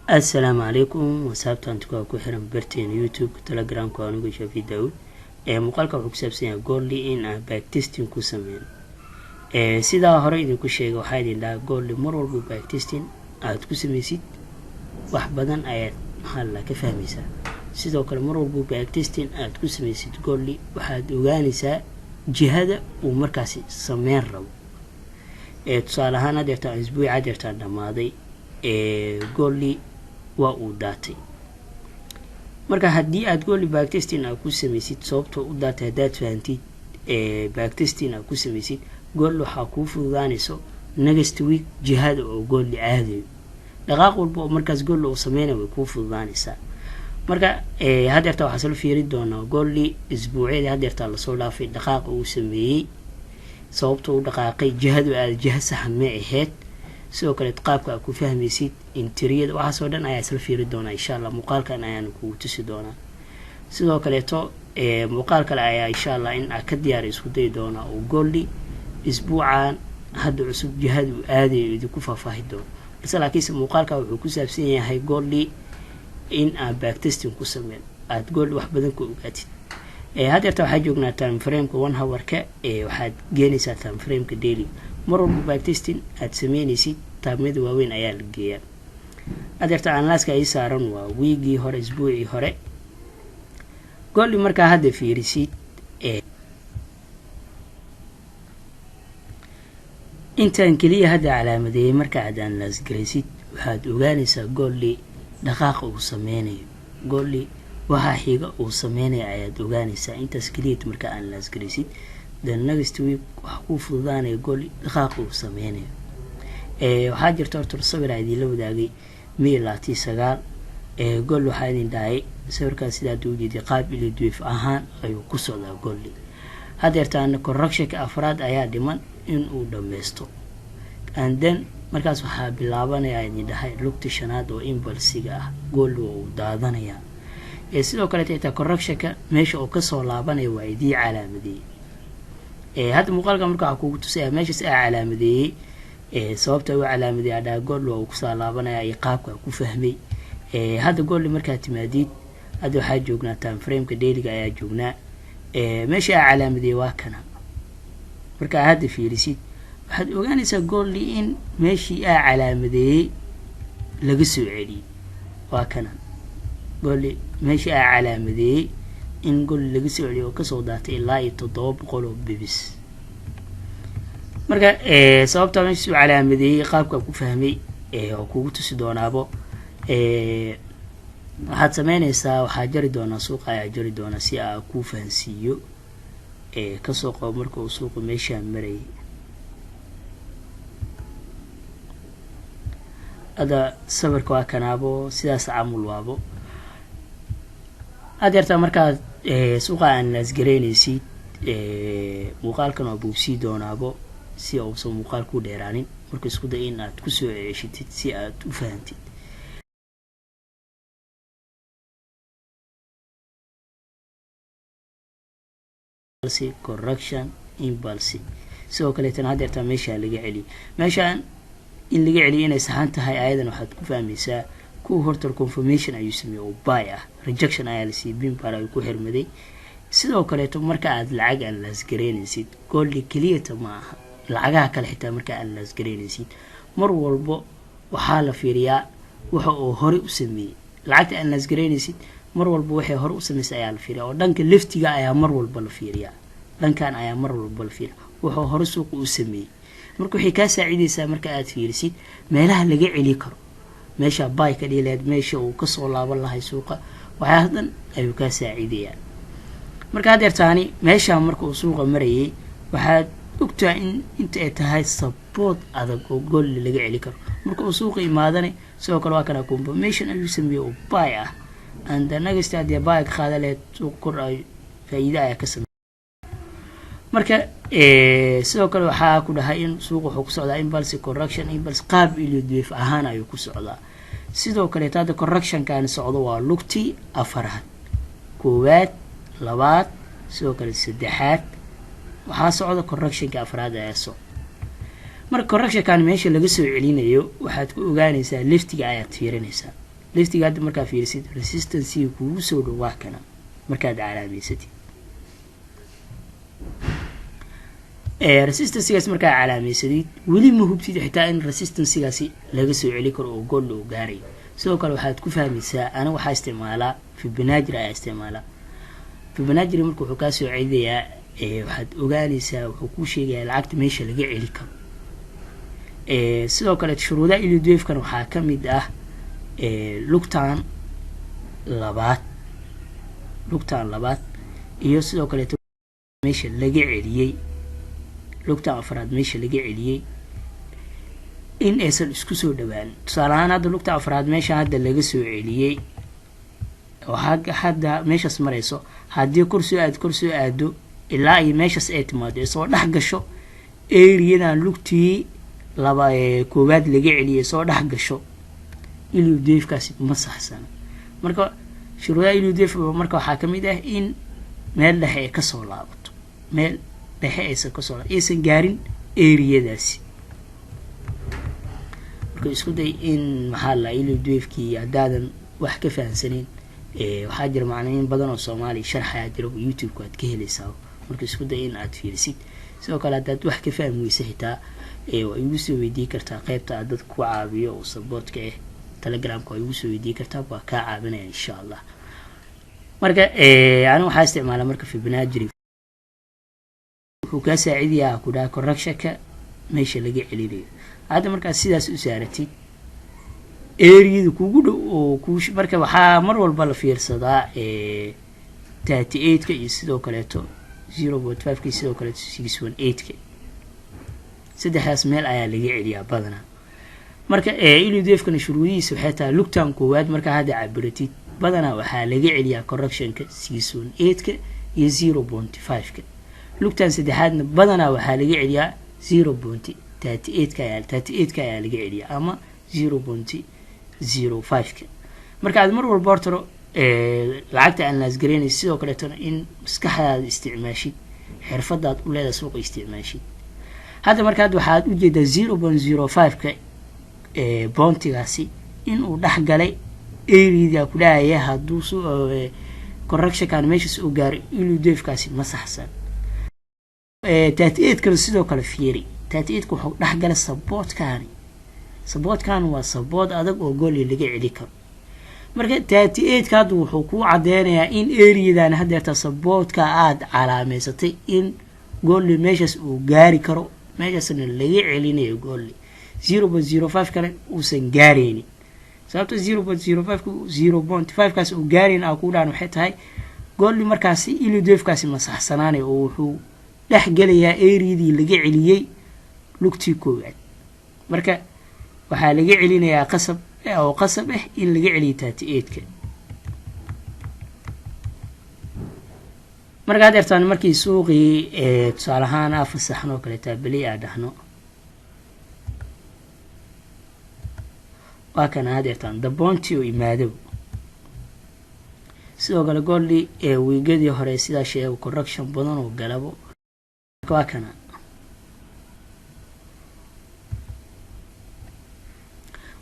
Assalaamu calaykum wasaabtaan tukaa ku xiran barteena YouTube, Telegramka. Anigu Shaafi Daawud. Ee muuqaalka wuxuu ku saabsan yahay goldi in aan backtesting ku sameyno. Sidaa hore idinku sheegay, waxaa idin dhahaa goldi mar walba backtesting aada ku sameysid wax badan ayaad maxaa la ka fahmaysaa. Sidoo kale mar walba backtesting aada ku sameysid goldi waxaad ogaanaysaa jihada uu markaasi sameyn rabo. Tusaale ahaan, hadeertaan isbuuci hadeertaan dhammaaday goldi waa uu daatay. Marka haddii aad goldi backtesting aad ku sameysid, sababtoo u daatay haddaad fahantid, backtesting aad ku sameysid gold, waxaa kuu fududaanayso next week jihada oo goldi aadayo. Dhaqaaq walba oo markaas goldi uu sameynayo way kuu fududaanaysaa. Marka hadeertaa waxaa sala fiiri doonaa goldi isbuucyadii hadeertaa lasoo dhaafay dhaqaaqa uu sameeyey, sababta u dhaqaaqay, jihadu aada jiha saxa ma ahayd, sidoo kale qaabka aad ku fahmaysid entryada, waxaasoo dhan ayaa isla fiiri doonaa insha Allah. Muuqaalkan ayaana kugu tusi doonaa. Sidoo kaleeto muuqaal kale ayaa insha Allah in aad ka diyaari isku dayi doonaa oo goldi isbuucan hadda cusub jihada uu aadayo idinku faahfaahi doono. Balse laakiinse muuqaalka wuxuu ku saabsan yahay goldi in aad backtesting ku sameyn, aada goldi wax badan ka ogaatid. Hadeerta waxaa joognaa time frameka one hourka. Waxaad geenaysaa time frameka daily. Mar walba backtesting aada sameynaysid timeyada waaweyn ayaa la geeyaa. Hadeerta analysiska ay saaran waa wiigii hore, isbuucii hore goldi. Markaa hadda fiirisid intaan keliya hadda calaamadeeyay, marka aad analyse garaysid waxaad ogaanaysaa goldi dhaqaaqa uu sameynayo, goldi waxaa xiga uu sameynaya ayaad ogaanaysaa. Intaas keliyat markaa analyse garaysid, the next week waxaa kuu fududaanaya goldi dhaqaaqa uu sameynayo. Waxaa jirta horta sawir aa idinla wadaagay May 29. Gold waxaa idin dhahay sawirkaas sidaad u jeeday qaab Elliott wave ahaan ayuu ku socdaa goldi. Hadeertaana correctionka afraad ayaa dhiman in uu dhammaysto, and then markaas waxaa bilaabanaya idin dhahay lugta shanaad oo impulsega ah. Gold waa uu daadanayaa. Sidoo kaleeta xitaa correctionka meesha oo kasoo laabanaya waa idii calaamadeeyey. Hadda muuqaalka marka waxaa kugu tusaya meeshaas aa calaamadeeyey, sababta u calaamadeeyey adhaa gold waa uu kusoo laabanaya iyo qaabka ku fahmay. Hadda goldi markaad timaadid, hadda waxaa joognaa time frameka dailyga ayaa joognaa. Meesha aa calaamadeeyey waa kana. Marka aa hadda fiirisid waxaad ogaanaysaa goldi in meeshii aa calaamadeeyey laga soo celiyey. Waa kana goldi meeshii aa calaamadeeyey in goldi laga soo celiyey oo kasoo daatay ilaa iyo 700 oo pips. Marka sababta meeshaas u calaamadeeyey, qaabka ku fahmay oo kugu tusi doonaabo. Waxaad sameynaysaa, waxaa jari doonaa suuqa ayaa jari doonaa si aa kuu fahansiiyo. Kasoo qabo marka uu suuqa meeshaa marayay. Hadda sawirka waa kanaabo, sidaas camul waabo. Hadeertaa markaad suuqa analyse garaynaysid, muuqaalkan waa buubsii doonaabo si uusan muuqaal ku dheeraanin. Marka isku day in aad kusoo ceshitid si aad u fahantid. Correction, impulse. Sidoo kaleetana hadeertaa meeshaa laga celiyay, meeshaan in laga celiyay inay saxan tahay ayadan waxaad ku fahmaysaa kuwa horta confirmation ayuu sameeyey oo buy ah, rejection ayaa la siiyey, pin bar ayuu ku xirmaday. Sidoo kaleeto marka aad lacag analyse garaynaysid, goldi keliyata ma aha, lacagaha kale xitaa marka analyse garaynaysid, mar walbo waxaa la fiiriyaa waxa uu hore u sameeyey. Lacagta analyse garaynaysid mar walba waxay hore u sameysay ayaa la fiiriyaa, oo dhanka leftiga ayaa mar walba la fiiriyaa, dhankan ayaa mar walba la fiiriyaa wuxuu hore suuqa u sameeyey. Marka waxay kaa saacidaysaa marka aad fiirisid meelaha laga celi karo, meesha buy ka dhihi lahayd, meesha uu kasoo laaban lahay suuqa, waxyaas dhan ayuu kaa saacidayaa. Marka hadeertaani meeshaa marka uu suuqa marayay waxaad ogtahay in inta ay tahay support adag oo golli laga celi karo. Marka uu suuqa imaadana sidoo kale waa kana confirmation ayuu sameeyey oo buy ah, and the next haddii buy ka qaada lahayd suuqa kor ay faa'iide ayaa ka samey. Marka sidoo kale waxaa ku dhahay in suuqa wuxuu ku socdaa impulse, correction, impulse, qaab Elliott wave ahaan ayuu ku socdaa. Sidoo kaleeto hadda correctionkani socdo waa lugtii afaraad, koowaad, labaad, sidoo kale saddexaad. Waxaa socda correctionka afraad ayaa socda. Marka correctionkan meesha laga soo celinayo waxaad ku ogaanaysaa leftiga ayaad fiirinaysaa. Leftiga hadda markaa fiirisid, resistancega kugu soo dhow waa kana. Markaad calaameysatid resistancegaas, markaa calaamaysadid, weli ma hubtid xitaa in resistancegaasi laga soo celi karo oo gold uu gaarayo. Sidoo kale waxaad ku fahmaysaa, aniga waxaa isticmaalaa Fibonacci ayaa isticmaalaa. Fibonacci marka wuxuu kaa soo celiyayaa, waxaad ogaanaysaa, wuxuu kuu sheegayaa lacagta meesha laga celi karo. Sidoo kale shuruudaha Elliott Wavekan waxaa ka mid ah lugtan labaad, lugtan labaad iyo sidoo kaleeto meesha laga celiyey lugtan afraad, meesha laga celiyey in aysan isku soo dhawaan. Tusaale ahaan, hadda lugta afraad meesha hadda laga soo celiyey oo hadda meeshaas marayso, haddii kor soo aad, kor soo aado ilaa iyo meeshaas ay timaado, ee soo dhex gasho areadan lugtii laba koowaad laga celiyay, soo dhex gasho, Elliott Wavekaasi ma saxsana. Marka shuruudaha Elliott Wave marka waxaa ka mid ah in meel dhexe ay kasoo laabato, meel dhexe aysan kasoo laab, aysan gaarin areadaasi. Marka isku day in maxaa la Elliott Wavekii haddaadan wax ka fahansaneyn, waxaa jira macnooyin badan oo Soomaaliya sharxayaa jira oo YouTube-ka aad ka helaysaa. Marka isku day in aad fiirisid. Sidoo kale haddaad wax ka fahmi weysa xitaa, waa igu soo weydii kartaa qeybta aad dadka ku caawiyo oo supportka ah, Telegramka waa igu soo weydii kartaa, waa kaa caawinaya insha Allah. Marka aniga waxaa isticmaala marka Fibonacci. Wuxuu kaa saacidayaa ku dhaha correctionka meesha laga celinayo. Hadda markaad sidaas u saaratid areada kugu dhow oo ku, marka waxaa mar walba la fiirsadaa 38-ka iyo sidoo kaleeto 0.5-ka iyo sidoo kaleeto 618-ka. Saddexdaas meel ayaa laga celiyaa badanaa. Marka Elliott Wavekana shuruudihiisa waxay tahay lugtan koowaad markaa hadda cabiratid, badanaa waxaa laga celiyaa correctionka 618-ka iyo 0.5-ka. Lugtan saddexaadna badanaa waxaa laga celiyaa 0.38-ka ayaa, 38-ka ayaa laga celiyaa ama 0.05-ka. Marka aad mar walba hortaro lacagta analyse garaynaysa, sidoo kaleetona in maskaxdaada isticmaashid, xirfadaad u leedahay suuqa isticmaashid. Hadda marka hadda waxaad ujeedaa 0.05-ka pointigaasi inuu dhex galay areada ku dhahaya. Hadduu correctionkan meeshaas uu gaaray, Elliott Wavekaasi ma saxsan. 38-kana sidoo kale fiiri. 38-ka wuxuu dhex galay supportkaani. Supportkan waa support adag oo gold laga celi karo. Marka 38-ka hadda wuxuu kuu cadeynayaa in areadan hadeerta supportka aada calaameysatay in gold meeshaas uu gaari karo, meeshaasna laga celinayo gold, 0.05 kale uusan gaaraynin. Sababta 0.05, 0.5 kaas uu gaarayn a ku dhahan waxay tahay gold markaasi Elliott Wavekaasi ma saxsanaanay oo wuxuu dhex gelayaa areadii laga celiyey lugtii koowaad. Marka waxaa laga celinayaa qasab oo qasab ah in laga celiyo 38-ka. Marka hadeertaan markii suuqii tusaale ahaan aa fasaxno oo kaleeta beli aa dhahno, waa kana hadeertaan the pointi oo imaado. Sidoo kale goldi wiigadii hore sidaa sheego correction badan oo galabo, waa kana.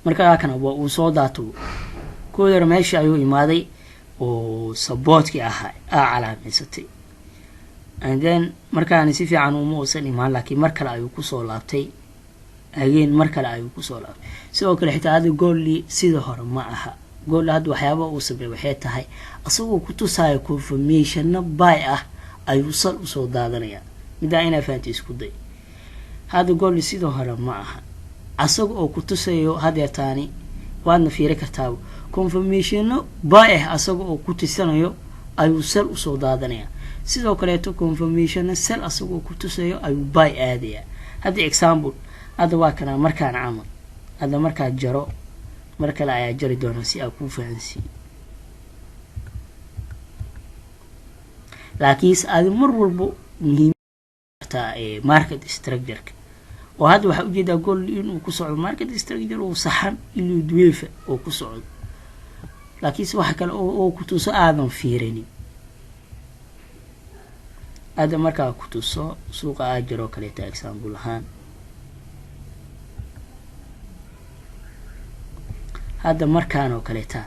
Marka waa kana, waa uu soo daato. Koodar meesha ayuu imaaday oo supportkii ahaa aa calaameysatay, and then markaani si fiican uma uusan imaan, laakiin mar kale ayuu kusoo laabtay again, mar kale ayuu kusoo laabtay. Sidoo kale xitaa hadda goldi sida hore ma aha. Goldi hadda waxyaaba uu sameey waxay tahay asagoo ku tusaayo confirmationna buy ah ayuu sal usoo daadanayaa. Middaa inaa fahamta isku day. Hadda goldi sida hore ma aha. Asaga oo ku tusayo hadeertaani waadna fiiri kartaaba, confirmationo buy ah asaga oo ku tusanayo ayuu sell usoo daadanaya. Sidoo kaleeto confirmationna sell asagoo ku tusayo ayuu buy aadaya. Hadda example, hadda waa kana markaan camal. Hadda markaa jaro, mar kale ayaa jari doonaa si aa kuu fahansiiyo, laakiinse adi mar walbo muhiim market structureka oo hadda waxaa ujeedaa gold inuu ku socdo market structure uu saxan, Elliott Wave oo ku socdo, laakiinse waxa kale oo ku tuso aadan fiirinin. Hadda markaa ku tuso suuqa aa jiroo kaleeta example ahaan. Hadda markaan oo kaleeta,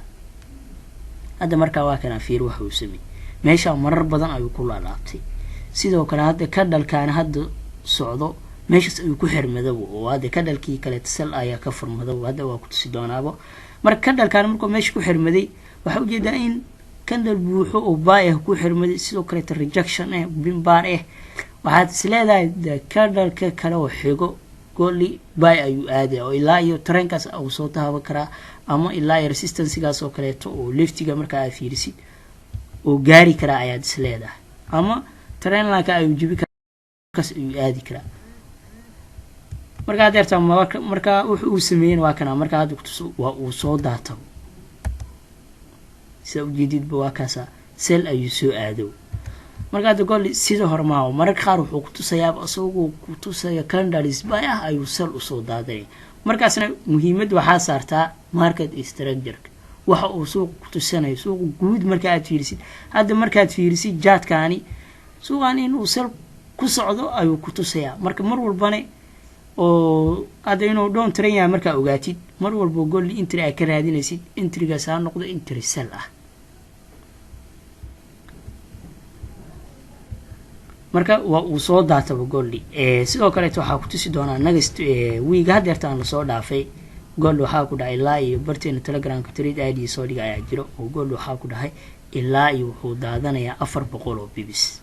hadda markaa waa kanaa. Fiir waxa uu sameeyey meeshaa, marar badan ayuu ku laalaabtay. Sidoo kale hadda candlekaana hadda socdo meeshaas ayuu ku xirmadabo, oo hadda candlekii kaleeta sell ayaa ka furmadabo. Hadda waa ku tusi doonaabo. Marka candlekaan markuu meesha ku xirmaday, waxaa ujeedaa in candle buuxo oo buy ah ku xirmaday. Sidoo kaleeta rejection ah, pin bar ah. Waxaad is leedahay candleka kale oo xigo goldi buy ayuu aadaya, oo ilaa iyo trendkaas uu soo taaban karaa, ama ilaa iyo resistancegaas oo kaleeto oo leftiga markaa aad fiirisid oo gaari karaa ayaad is leedahay, ama trendlineka ayuu jibi kaas ayuu aadi karaa. Markaa deerta markaa wuxu uu sameeyen waa kana. Markaa hadda kutuso, waa uu soo daatabo. Sidaa ujeedidba, waa kaasa, sell ayuu soo aado. Marka hadda goldi sida hore maaha. Mararka qaar wuxuu kutusayaaba, isagoo kutusaya candles buy ah, ayuu sell usoo daadanaya. Markaasna muhiimad waxaa saartaa market structureka, waxa uu suuqa kutusanayo, suuqa guud. Marka aad fiirisid hadda, markaad fiirisid jaadkaani, suuqan inuu sell ku socdo ayuu kutusayaa. Marka mar walbane oo hadda inuu down trend yahay markaa ogaatid, mar walbo goldi entry aad ka raadinaysid, entrygaas ha noqdo entry sell ah. Marka waa uu soo daataba goldi. Sidoo kaleeto waxaa kutusi doonaa next week. Hadeertaan lasoo dhaafay gold waxaa ku dhahay ilaa iyo barteena Telegramka trade id soo dhiga ayaa jiro, oo gold waxaa ku dhahay ilaa iyo wuxuu daadanayaa 400 oo pips.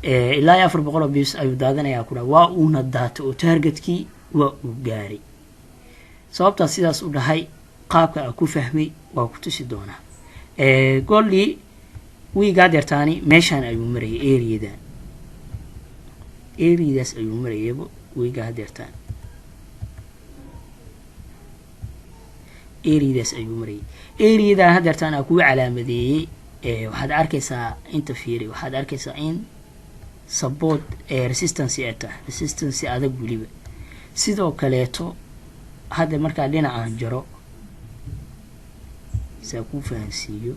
Ilaa iyo 400 oo pips ayuu daadanayaa ku dhahay. Waa uuna daatay oo targetkii waa uu gaaray. Sababtaas sidaas u dhahay, qaabka a ku fahmay, waa ku tusi doonaa. Goldi wiiga hadeertaani meeshaan ayuu marayay, areadan, areadaas ayuu marayayba wiiga hadeertaan, areadaas ayuu marayay. Areadan hadeertaan aa kugu calaamadeeyey, waxaad arkaysaa inta fiiri, waxaad arkaysaa in support, resistance ay tahay, resistance adag weliba. Sidoo kaleeto hadda markaa dhinacaan jaro saa kuu fahansiiyo,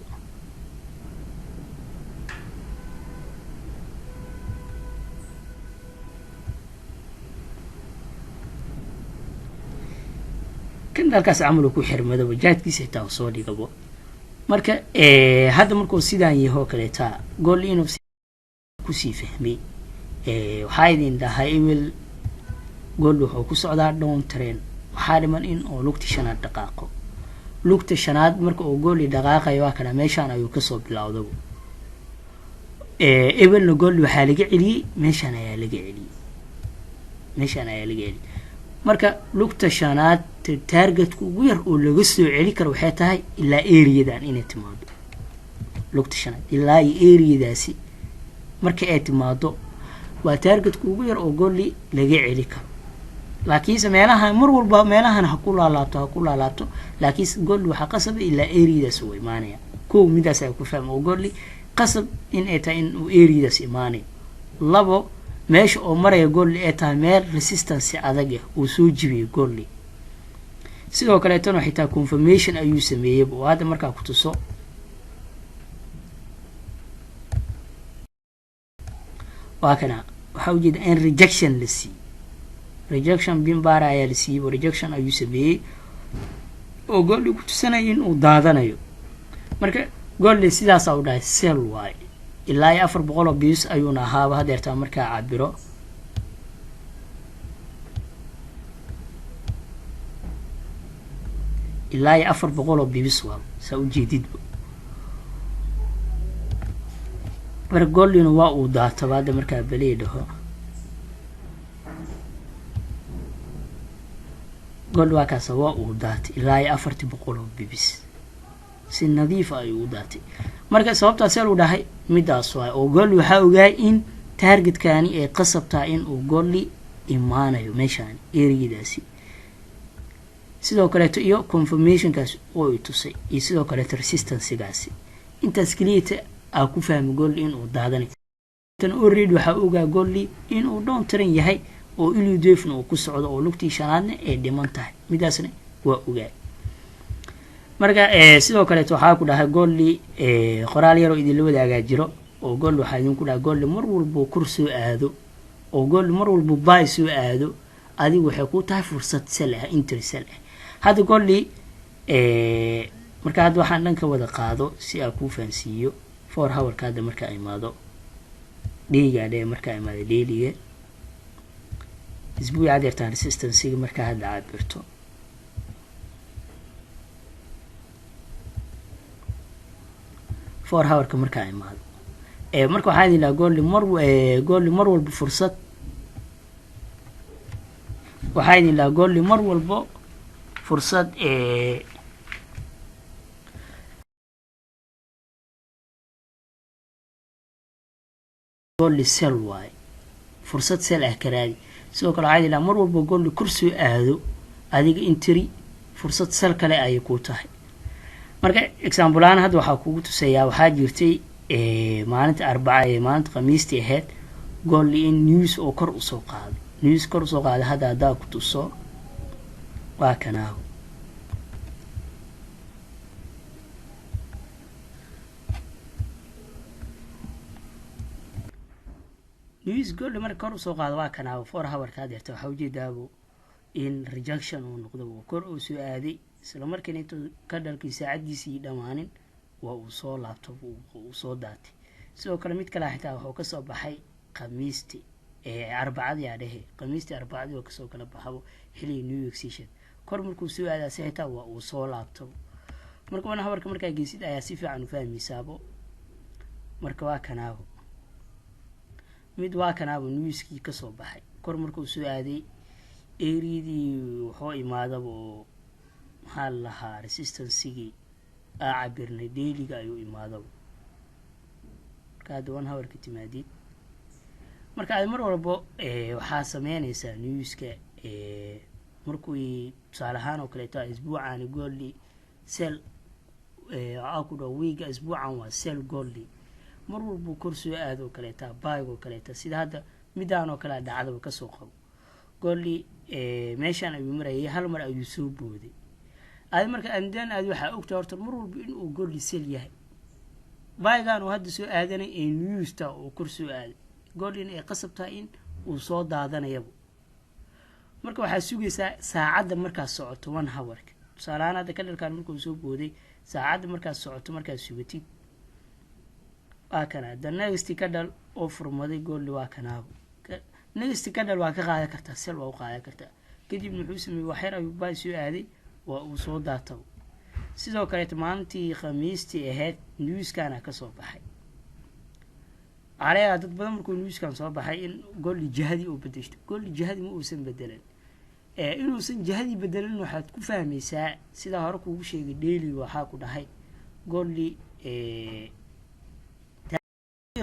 candlekaas camal ku xirmadaba, jaadkiisa xitaa soo dhigabo. Marka hadda markuu sidaan yahoo kaleeta, gold inuu kusii fahmay, waxaa idin dhahay ewel gold wuxuu ku socdaa down trend. Waxaa dhiman in oo lugta shanaad dhaqaaqo. Lugta shanaad marka uu goldi dhaqaaqayo, waa kana, meeshaan ayuu kasoo bilowdaba. Ebelna goldi waxaa laga celiyey meeshaan ayaa laga celiyey, meeshaan ayaa laga celiyey. Marka lugta shanaad targetka ugu yar oo laga soo celi karo waxay tahay ilaa areadan inay timaado. Lugta shanaad ilaa iyo areadaasi marka ay timaado waa targetka ugu yar oo goldi laga celi karo. Laakiinse meelaha mar walba meelahan ha ku laalaabto, ha ku laalaabto, laakiinse goldi waxaa qasaba ilaa areadaas uu imaanaya. Kow, midaas ay ku fahma oo goldi qasab in ay tahay in uu areadaas imaanayo. Labo, meesha oo maraya goldi ay tahay meel resistance adag ah uu soo jibiyay goldi. Sidoo kaleetona xitaa confirmation ayuu sameeyey, oo hadda markaa ku tuso, waa kana. Waxaa ujeeda in rejection la siiyey, rejection pin bar ayaa la siiyey, oo rejection ayuu sameeyey oo goldi ku tusanaya in uu daadanayo. Marka goldi sidaasaa u dhahay sell waaye. Ilaa iyo 400 oo pips ayuuna ahaaba hadeertaa markaa cabiro. Ilaa iyo 400 oo pips waa saa ujeedidba. Marka goldina waa uu daataba. Hadda markaa beley dhaho, gold waa kaasa, waa uu daatay ilaa iyo 400 oo pips, si nadiifa ayuu u daatay. Marka sababtaas sell u dhahay midaas waay, oo goldi waxaa ogaay in targetkani ay qasabtaa in uu goldi imaanayo meeshaani, areadaasi. Sidoo kaleeto iyo confirmationkaas oo i tusay, iyo sidoo kaleeto resistancegaasi, intaas keliyata aa ku fahmi goldi inuu daadanayo. Already waxaa ogaa goldi inuu down trend yahay, oo Elliott Wavena uu ku socdo, oo lugtii shanaadna ay dhiman tahay. Midaasna waa ogaa. Marka sidoo kaleeto waxaa ku dhahay goldi, qoraal yaroo idinla wadaagaa jiro, oo gold waxaa idinku dhahay goldi mar walbuu kor soo aado, oo gold mar walbuu buy soo aado. Adigu waxay ku tahay fursad sell ah, entry sell ah. Hadda goldi marka hadda waxaan dhan ka wada qaado si aan kuu fahansiiyo 4 hourka. Hadda markaa imaado dailyga dhe, markaa imaado dailyga isbuuci hadeertaan, resistancega markaa hadda cabirto 4 hourka markaa imaado. Marka waxaa idin lahaa goldi mar, goldi mar walba fursad, waxaa idin lahaa goldi mar walbo fursad goldi sell waaye, fursad sell ah karaadi. Sidoo kale waxaa idin lahaa mar walba goldi kor soo aado, adiga entry fursad sell kale ayay kuu tahay. Marka example ahaan hadda waxaa kugu tusayaa, waxaa jirtay maalinta Arbaca ee maalinta Khamiistii ahayd goldi in news oo kor usoo qaaday, news kor usoo qaaday. Hadda haddaa ku tuso, waa kanaaho. News goldi marka kor usoo qaado, waa kanaaho. 4 hourka hadeerta waxaa ujeedaabo in rejection uu noqdo oo kor uu soo aaday, isla markiina intuu ka dhalkii saacaddiisii dhammaanin waa uu soo laabto, uu soo daatay. Sidoo kale mid kale xitaa wuxuu kasoo baxay Khamiisti, Arbacadii aa dhehe, Khamiistii, Arbacadii oo kasoo kala baxabo xilliga New York session. Kor markuu soo aadaa si xitaa waa uu soo laabto. Marka 1 hourka markaa geysid ayaa si fiican u fahmaysaabo. Marka waa kanaabo mid, waa kanaabo newskii kasoo baxay. Kor markuu soo aaday areadii wuxuu imaadaba oo maxaa la lahaa resistancegii aa cabirnay dailyga ayuu imaadaba. Marka hadda 1 hourka timaadid, marka aad mar walbo waxaa sameynaysaa newska markuu tusaale ahaan oo kaleeto isbuucani goldi sell aa ku dhaho, wiiga isbuucan waa sell goldi, mar walbuu kor soo aado oo kaleeta buyg oo kaleeta. Sida hadda midaan oo kale dhacdaba kasoo qabo, goldi meeshaan ayuu marayay, hal mar ayuu soo booday. Adi marka andan aad waxaa ogtahay horta mar walba inuu goldi sell yahay. Buygan uu hadda soo aadanay ee newsta uu kor soo aaday, goldina ay qasab tahay in uu soo daadanayaba. Marka waxaa sugaysaa saacadda markaas socoto 1 hourka. Tusaale ahaan hadda candlekan markuu soo booday, saacadda markaas socoto markaad sugatid, waa kana the next candle oo furmaday goldi, waa kanaabo next candle, waa ka qaadan kartaa sell, waa u qaadan kartaa. Kadibna wuxuu sameeyey waxyar ayuu buy soo aaday, waa uu soo daataba. Sidoo kaleeto maalintii Khamiistii ahayd newskana kasoo baxay. Waxaa laga yaabaa dad badan markuu newskan soo baxay in goldi jihadii uu bedeshto. Goldi jihadii ma uusan bedelan. Inuusan jihadii bedelan waxaad ku fahmaysaa sidaa hore kuugu sheegay daily. Waxaa ku dhahay goldi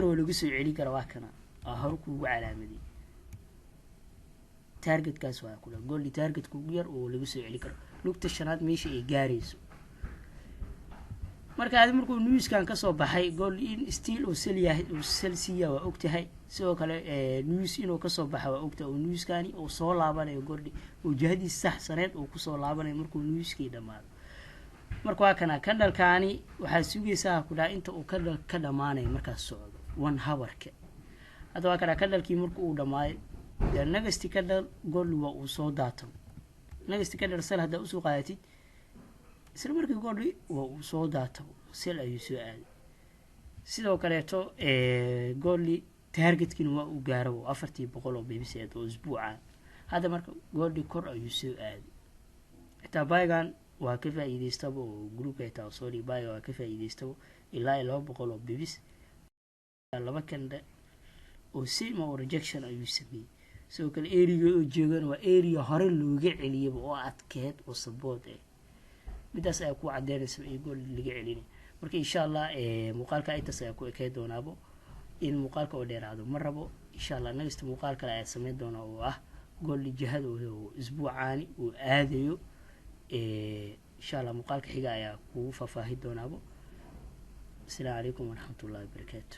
oo lagu soo celin kara, waa kana aa hore kuugu calaamaday targetkaas. Waa ku dhahay goldi targetka ugu yar oo lagu soo celi karo lugta shanaad meesha ay gaarayso. Marka adi markuu newskan kasoo baxay gold in still uu sell yahay, uu sell siiya, waa ogtahay. Sidoo kale news inuu kasoo baxa waa ogtahay, oo newskani uu soo laabanayo goldi, oo jihadiis sax saneed uu kusoo laabanayo markuu newskii dhamaado. Marka waa kana candlekaani, waxaad sugaysaa ku dhaha inta uu candle ka dhamaanayo markaas socdo 1 hourka. Hadda waa kana candlekii marka uu dhamaayo, dee next candle goldi waa uu soo daato. Next candle sell haddaa usoo qaadatid, isla markii goldi waa uu soo daato, sell ayuu soo aaday. Sidoo kaleeto goldi targetkiina waa uu gaaro 400 oo pips oo isbuuca. Hadda marka goldi kor ayuu soo aaday, xitaa buygan waa ka faa'iideystaba oo groupka xitaa sorry, buyga waa ka faa'iideystaba ilaa iyo 200 oo pips. Laba candle oo same oo rejection ayuu sameeyey. Sidoo kale area oo joogana waa area hore looga celiyaba oo adkeed oo support ah. Midaas ayaa ku cadeynaysa in gold laga celinay. Marka insha Allah muuqaalka intaas ayaa ku ekey doonaabo. In muuqaalka oo dheeraado ma rabo. Insha Allah next muuqaal kale ayaa sameyn doona oo ah goldi jihada oo isbuucaani uu aadayo. Insha Allah muuqaalka xiga ayaa kugu faahfaahin doonaabo. Asalaamu calaykum waraxmatullahi wabarakaatu.